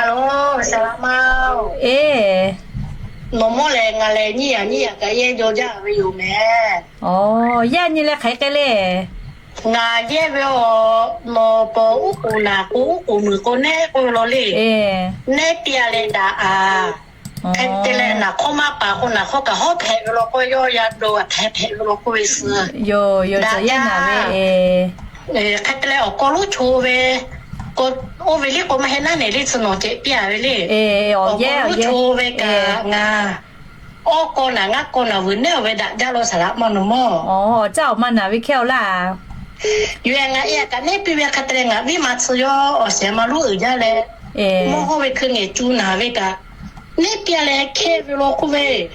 Oˬ, saˍ laꞈ ma-oˬ, eˬ, nawˬ mawˇ lehˬ ngaˬ lehˬ nyiˇ yaꞈ nyiˇ yaꞈ kaꞈ yehˇ jaw jaˇ ve yoˬ mehˍ. Oˬ, yaˇ nyi leh hk'aˬ hk'e le. Ngaˬ yehˇ ve-oˬ, nawˬ pawˍ uˉ k'oˍ naˍ k'o uˉ k'oˍ muiˬ k'o nehˉ k'oˆ ve law le. Nehˉ piˇ-a leh daꞈ-a. Hk'e te leh naˍ hk'awˇ maˇ paˍ k'o naˍ hk'awˇ kaꞈ hawˉ hpehꞈ ve law k'o, yawˇ yaˇ dawˇ htaˇ hpehꞈ ve law k'oˆ ve suh. Daꞈ jaˇ. Hk'e te leh awˬ k'aw lonˉ cho ve, oˇ ve liˇ k'o maˇ heˆ naˉ nehˬ liˇ tcuh nawˬ cehˬ piˇ-a ve le. Awˬ k'aw lonˉ cho ve kaꞈ ngaˬ awˉ k'aw naˍ ngaˇ k'aw naˍ vuiˬ nehˉ-a ve daꞈ jaˇ law saˍ laꞈ ma nawˬ mawˇ. Awˬ caˇ awˬ ma naˍ ve hkehˇ-aw laˇ. Yawˇ ngaˬ e-a kaꞈ nehˉ piˇ ve hk'e te leh ngaˬ viˉ ma tcuh yawˇ awˬ shehˍ ma lonˉ uiˍ jaˇ leh, mawˇ hawˇ ve hkui ngehˬ cu naˍ ve kaꞈ nehˉ piˇ-a leh hkehˇ ve law k'oˆ ve.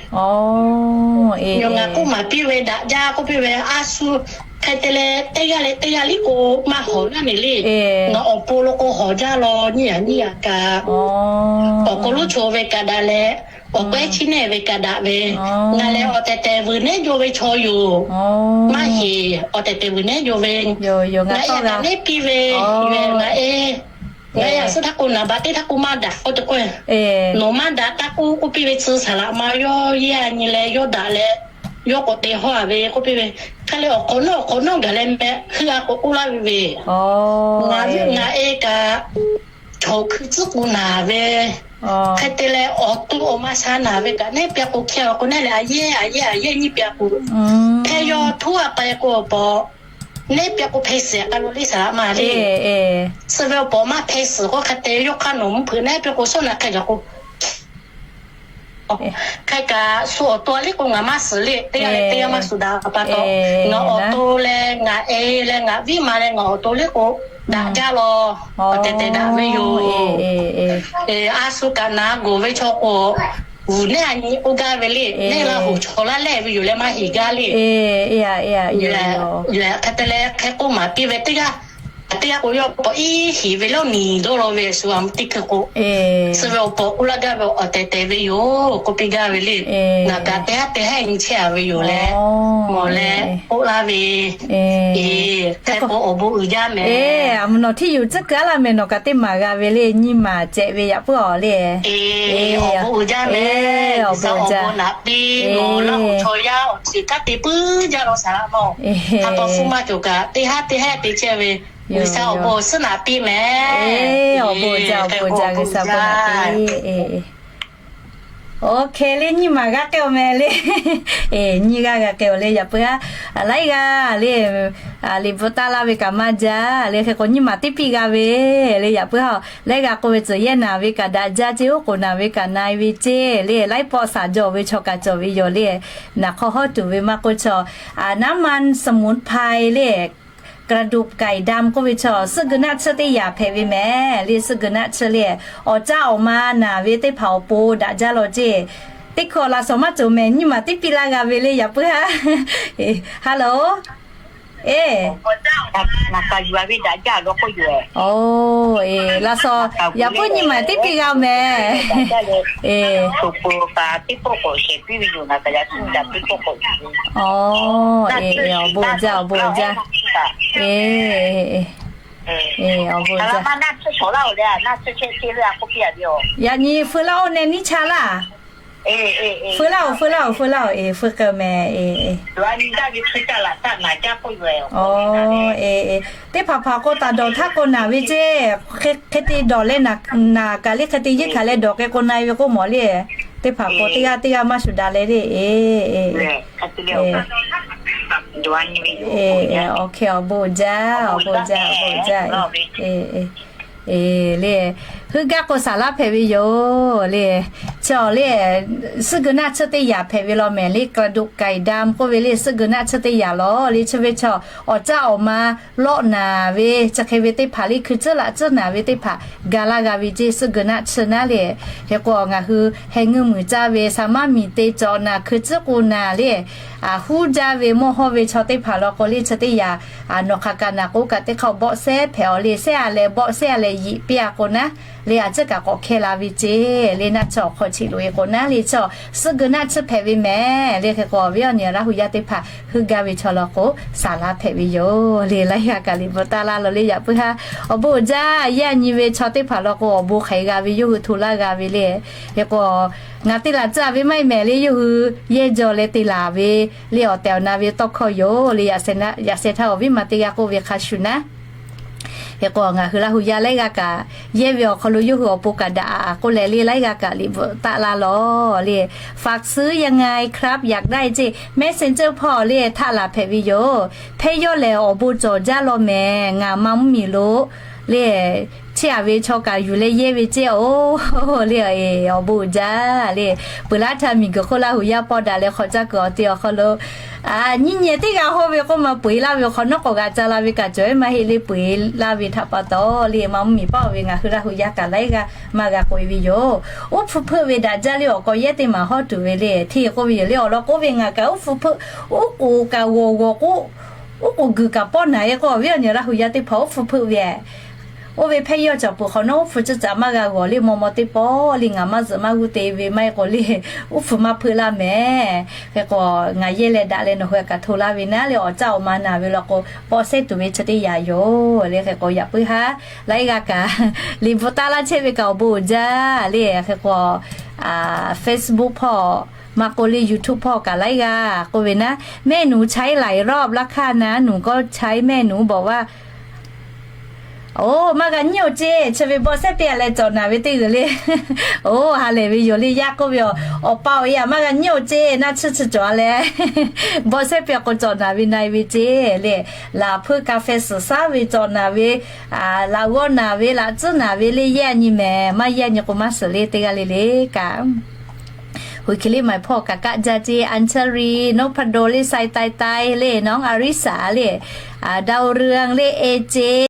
Yawˇ ngaˬ k'oˆ maˍ piˇ ve daꞈ jaˇ k'oˆ piˇ ve a shu. Hk'e te leh teˇ g'aˇ leh teˇ g'aˇ liˇ k'o maˇ hawˍ naˉ nehˬ le. Ngaˬ awˬ pon lo k'o hawˍ jaˇ law nyiˇ yaꞈ nyiˇ yaꞈ kaꞈ, awˬ k'aw lonˉ cho ve kaꞈ daꞈ leh, awˬ k'awehˉ chiˇ nehˉ ve kaꞈ daꞈ ve, ngaˬ lehˬ awˬ tehˬ tehˬ vuiˬ nehˉ jaw ve chaw yoˬ. Maˇ heˍ, awˬ tehˬ tehˬ vuiˬ nehˉ jaw ve, ngaˬ e-a kaꞈ nehˉ piˇ ve, ngaˬ e, ngaˬ e-a suhˉ htaˇ k'o naˍ baꞈ teˇ htaˇ k'o maˇ daꞈ k'oˆ te k'o, nawˬ maˇ daꞈ taˇ k'oˆ k'oˆ piˇ ve tcuh saˍ laꞈ ma yawˇ yehˇ-a nyi leh yawˇ daꞈ leh, yawˇ k'awꞈ te hawˇ-a ve k'oˆ piˇ ve. Hk'e leh awˬ hk'awꞈ nawˉ awˬ hk'awꞈ nawˉ gaˬ leh meh heuˆ-a k'o k'oˆ laˇ ve ve, ngaˬ e kaꞈ chaw hkui tcuhˉ k'o naˍ ve, hk'e te leh awˬ to awˬ ma sha naˍ ve kaꞈ nehˉ piˇ k'o hkehˇ-a k'o nehˉ leh a yehˇ a yehˇ a yehˇ nyiˇ piˇ k'o, hk'e yawˇ htuˉ-a k'ai k'o awˬ pa nehˉ piˇ k'o hpeh suhˍ k'ai lo le saˍ laꞈ ma le. Suh ve awˬ pa maˇ hpeh suhˍ k'o hk'e te yawˇ hk'aˇ nawˬ mvuhˇ hpeuꞈ nehˉ piˇ k'o sawˉ naꞈ hk'e gaˬ k'o, hk'e kaꞈ shu awˬ to liˇ k'o ngaˬ maˇ suhˍ le. Teˇ g'aˇ leh teˇ g'aˇ maˇ suhˍ daꞈ pa taw, ngaˬ awˬ to leh ngaˬ e leh ngaˬ viˉ ma leh ngaˬ awˬ to liˇ k'o daꞈ jaˇ law. Awˬ tehˬ tehˬ daꞈ ve yoˬ. A shu kaꞈ naˍ gawˬ ve chaw k'o, vuiˬ nehˉ a nyi k'oˆ gaˇ ve le. Nehˉ laˇ hoꞈ chaw laˇ lehˆ ve yoˬ leh maˇ heˍ gaˇ le. Hk'e te leh hk'e k'oˆ maˍ piˇ ve teˇ g'aˇ, teˇ g'aˇ k'o yawˇ pawꞈ iˉ hiˍ ve lawˇ niˍ dawˇ law ve shu a teˇ hkui k'o, suh ve awˬ pa k'oˆ laˇ gaˇ ve awˬ tehˬ tehˬ ve yoˬ k'oˆ piˇ gaˇ ve le. Naˍ kaꞈ teˇ haˉ teˇ haˉ nyi chehˇ-a ve yoˬ leh, mawˬ leh k'oˆ laˇ ve. Hk'e k'o awˬ bon uiˍ jaˇ mehˍ. Aˬ, mvuhˇ naw htiˇ yuˬ tcuhˉ kuiˬ aˉ laˇ mehˍ nawˬ kaꞈ teˇ maˍ g'a ve le. Nyiˇ maˬ cehꞈ ve yaꞈ puiˉ-aw le. Awˬ bon uiˍ jaˇ mehˍ. Awˬ bon uiˍ jaˇ. Laˇ hoꞈ chaw yaˇ awˬ ceuˬ kanˉ te puiˉ jaˇ law saˍ laꞈ ma-oˬ. Hk'a pa suh maˇ cawˬ kaꞈ teˇ haˉ teˇ haˉ te chehˇ ve, G'uiˬsha awˬ bon suhˉ naꞈ piˇ mehˍ. Awˬ bon uiˍ jaˇ, awˬ bon uiˍ jaˇ, G'uiˬsha bon naꞈ piˇ. Oˇ hk'e le nyiˇ maˬ g'a k'ai-oˬ mehˍ le. Nyiˇ g'aˇ g'a k'ai-oˬ le yaꞈ puiˉ haˉ. Laiˉ g'aˇ le, liꞈ bvuhꞈ taˇ laˇ ve kaꞈ maˇ jaˇ le. Hk'e k'o nyiˇ maˬ teˇ piˇ g'a ve le yaꞈ puiˉ haˉ. Laiˉ g'aˇ k'oˆ ve tcuh yehˇ naˍ ve kaꞈ daꞈ jaˇ ceˇ, oˉ k'oˍ naˍ ve kaꞈ na-e ve ceˇ le. Laiˉ pawˆ shaˍ jawˬ ve chaw kaꞈ cawˬ ve yoˬ le. Naˬ hk'aw hawˉ tuˬ ve maˇ k'oˆ chaw, น้ำมันสมุนไพร le, กระดูกไก่ดำ k'oˆ ve chaw suhˆ geu naˆ tsuhˇ teˇ yaꞈ hpehꞈ ve mehˍ le. Suhˆ geu naˆ tsuhˇ le, awˬ caˇ awˬ ma naˍ ve teˇ hpaˍ awˬ pon daꞈ jaˇ law ceˇ. Teˇ hkui laꞈ shawˍ maˇ cawˬ mehˍ, nyiˇ maˬ teˇ piˇ laˇ g'a ve le yaꞈ puiˉ haˉ. Hello, e, laꞈ shawˍ yaꞈ puiˉ nyiˇ maˬ teˇ piˇ g'a mehˍ. Awˬ, awˬ bon uiˍ jaˇ, awˬ bon uiˍ jaˇ. Awˬ bon uiˍ jaˇ. Yaꞈ nyi feu laˇ-oˆ neh niˉ cha laˇ. Feu laˇ-oˬ, feu laˇ-oˬ, feu laˇ-oˬ, e, feu k'ai-oˬ mehˍ. Teˇ hpaˍ hpaˍ k'o taˍ dawˬ htaˇ k'o naˍ ve ceˇ. Hk'e te dawˬ leh naˍ kaꞈ le hk'e te yeˇ hkanˍ leh dawˬ k'ai k'o na-e ve k'oˆ mawˬ le. Teˇ hpaˍ k'o teˇ g'aˇ teˇ g'aˇ maˇ shuˍ daꞈ leh le. Awˬ hk'e awˬ bon uiˍ jaˇ, awˬ bon uiˍ jaˇ, awˬ bon uiˍ jaˇ. E, le, heuˆ gaˇ k'o saˍ laꞈ hpehꞈ ve yoˬ le. Chi awˬ le, suhˆ geu naˆ tsuhˇ teˇ yaꞈ hpehꞈ ve law mehˍ le. กระดูกไก่ดำ k'oˆ ve le suhˆ geu naˆ tsuhˇ teˇ yaꞈ law le. Chi ve chaw awˬ caˇ awˬ ma lawˆ naˍ ve chi hk'e ve teˇ hpaˍ le, hkui tcuhˉ laꞈ tcuhˉ naˍ ve teˇ hpaˍ ga laˇ g'a ve ceˇ suhˆ geu naˆ tsuhˇ naˉ le. Hk'e k'o ngaˬ hui heh ngeuˇ muiˬ caˇ ve sha maˇ miˬ te cawˬ naˍ hkui tcuhˉ k'o naˍ le, huˉ jaˇ ve mawˇ hawˇ ve chaw teˇ hpaˍ law k'o le chi teˇ yaꞈ, nawˬ hk'aˬ kaꞈ naˍ k'o kaꞈ teˇ hk'aˇ bawˆ sehˉ hpehꞈ-aw le. Sehˉ-a leh bawˆ sehˉ-a leh yiꞈ piˇ-a k'o naˉ le a ciˉ kaꞈ k'awꞈ hkehˇ la ve ceˇ le. Naˆ tsuhˇ awˬ hk'aw cheꞈ loꞈ e k'o naˉ le, chaw suhˉ geu naˆ tsuhˇ hpehꞈ ve mehˍ le. Hk'e k'o awˬ viˉ awˬ nyi Laˇ hu yaˇ teˇ hpaˍ heuˆ gaˇ ve chaw law k'o, saˍ laˇ hpehꞈ ve yoˬ le. Laiˉ g'aˇ kaꞈ liꞈ bvuhꞈ taˆ laˇ lawˬ le. Yaꞈ puiˉ haˉ awˬ bon uiˍ jaˇ, yehˇ a nyi ve chaw teˇ hpaˍ law k'o awˬ bon hk'aˬ hk'e g'a ve yawˇ hui hto laˇ g'a ve le. Hk'e k'o ngaˬ te laˬ tcuh ve maˇ heˆ mehˍ le. Yawˇ hui yehˇ jaw leh te laˬ ve le, awˬ tehˬ awˬ na ve tawˇ hkawˇ yoˬ le. Yaꞈ sheh htaˇ awˬ viˉ ma teˇ g'aˇ k'oˆ ve hk'a shuˍ naˉ, hk'e k'o ngaˬ hui Laˇ hu yaˇ laiˉ g'aˇ kaꞈ yehˇ ve awˬ hk'aw lo yawˇ hui awˬ pon kaꞈ daꞈ a k'oˆ leh le, laiˉ g'aˇ kaꞈ liꞈ bvuhꞈ taˆ laˇ lawˬ le. ฝากซื้อยังไงครับ อยากได้ ceˇ Messenger hpawˇ le htaˆ laˬ hpehꞈ ve yoˬ. Hpehˇ yawˇ lehˬ awˬ bon cawˬ jaˇ law mehˍ, ngaˬ ma mvuhˇ miˬ lo le, chi a ve chaw kaꞈ yuˬ leh yehˇ ve ceˇ oˬ le. Awˬ bon uiˍ jaˇ le. Peuˬ laˇ htaˇ miˬ guiˬ hk'oˆ Laˇ hu yaˇ pawˆ daꞈ leh hk'aw caˇ kuiˬ awˬ te awˬ hk'aw lo nyiˇ nyi teˇ g'aˇ hawˇ ve k'oˆ ma peu eˬ laˇ ve awˬ hk'awꞈ nawˉ k'awꞈ g'aꞈ ca la ve kaꞈ cawˬ ve maˇ heˆ le. Peu eˬ laˇ ve htaꞈ pa taw le, ma mvuhˇ miˬ paˆ ve ngaˬ hui Laˇ hu yaˇ kaꞈ laiˉ g'aˇ maˇ g'a k'oꞈ e ve yoˬ. Uˉ hpfuhˇ hpeuˆ ve daꞈ jaˇ le. Awˬ k'aw yehˇ teˇ maˬ hawˉ tuˬ ve le, hteˇ k'oˆ ve yoˬ le. Awˬ lawn k'oˆ ve ngaˬ kaꞈ uˉ hpfuhˇ hpeuˆ, uˉ k'oˍ kaꞈ g'awˬ g'awˬ k'o, uˉ k'oˍ guiˬ kaꞈ pawˆ naˍ e k'o, awˬ viˉ awˬ nyi Laˇ hu yaˇ teˇ hpaˍ uˉ hpfuhˇ hpeuˆ ve Oˇ ve hpehˇ yawˇ cawˬ peuˬ hk'awꞈ nawˉ, uˉ hpfuhˇ ceuˇ caꞈ maˇ g'a g'awˬ le, maw maw teˇ pawˆ le, ngaˬ maˇ zuhꞈ maˇ g'uˇ te ve maˇ heˆ k'o le, uˉ hpfuhˇ maˇ hpeuˆ laˇ mehˍ. Hk'e k'o, ngaˬ yehˇ leh daꞈ leh nawˬ hui kaꞈ hto laˇ ve naˉ le, awˬ caˇ awˬ ma naˬ ve law k'o, pawˆ sehˉ tuˬ ve chi teˇ yanˇ yoˬ le. Hk'e k'o, yaꞈ puiˉ haˉ laiˉ g'aˇ kaꞈ liꞈ bvuhꞈ taˆ laˇ chehˇ ve kaꞈ awˬ bon uiˍ jaˇ le. Hk'e k'o, Facebook hpawˇ maˇ k'oˆ le, YouTube hpawˇ kaꞈ laiˉ g'aˇ k'oˆ ve naˉ, แม่หนูใช้หลายรอบแล้วค่ะนะ หนูก็ใช้ แม่หนูบอกว่า Oˇ, maˇ g'a nyiˇ oˬ ceˇ, chi ve bawˆ sehˉ piˇ a leh cawˬ naˍ ve teˇ g'uiˬ le. Oˇ, ha lehˬ ve yoˬ le, yaˇ k'oˆ ve yoˬ. Awˬ pa awˬ e a maˇ g'a nyiˇ oˬ ceˇ, naˆ tsuhˇ chi cawˬ a leh bawˆ sehˉ piˇ a k'o cawˬ naˍ ve na e ve ceˇ le. Laꞈ hpeuˇ กาแฟ suhˍ saˉ ve cawˬ naˍ ve, laꞈ g'awˇ naˍ ve, laꞈ tcuhˉ naˍ ve le, yehˇ a nyi mehˍ, maˇ yehˇ a nyi k'o maˇ suhˍ le, teˇ g'aˇ le le kaꞈ. Huiˬ hkiˬ liˇ maiˍ hpawˇ kaꞈ kaˆ jaˇ ceˇ, Anchali, Nohpado le, Sai Tai Tai le, Nawˉ Aˍriˍsaˍ le, Dawˇ Reuˇ le, E ceˇ